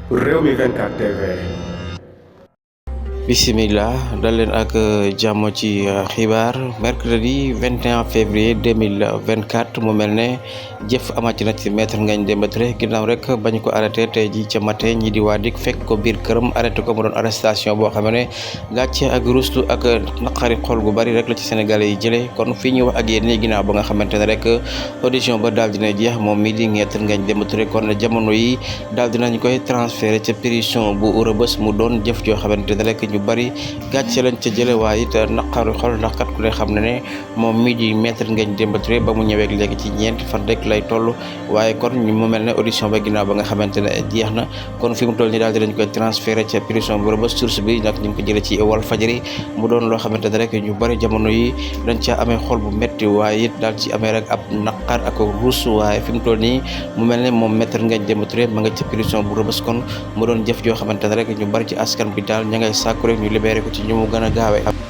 Rewmi 24 TV. Bismillah dal leen ak jàmm ci xibaar mercredi 21 février 2024 mu mel ne jëf amati na ci maître Ngagne Demba Touré ginnaaw rek bañ ko arrêté tey ji ca matin ñi di waa dik fekk ko biir këram arrêté ko mu doon arrestation boo xam ne gàcce ak ruslu ak naqari xol gu bari rek la ci sénégalais yi jëlee kon fii ñu wax ak yéen ñi ginnaaw ba nga xamante ne rek audition ba daal dina jeex moom mii di maître Ngagne Demba Touré kon jamono yi daal dinañ koy transféré ca prison bu Rebeuss mu doon jëf joo xamante ne rek ñu bari gàcce lañ ca jële waaye it naqaru xol ndax kat ku ne xam ne moom mii di maître Ngagne Demba Touré ba mu ñëwee léegi ci ñeenti fan rek lay toll waaye kon mu mel ne audition ba ginnaaw ba nga xamante ne jeex na kon fi mu toll nii daal di lañ koy transféré ca prison bu Rebeuss. Source bi nag ñu ngi ko jëlee ci Walfadjri mu doon loo xamante ne rek ñu bari jamono yi dañ ca amee xol bu metti waaye it daal ci amee rek ab naqar ak ruus waaye fi mu toll nii mu mel ne moom maître Ngagne Demba Touré ma nga ca prison bu Rebeuss kon mu doon jëf joo xamante ne rek ñu bari ci askan bi daal ña ngay sàkku rek ñu libéré ko ci ñu mu gën a gaawee.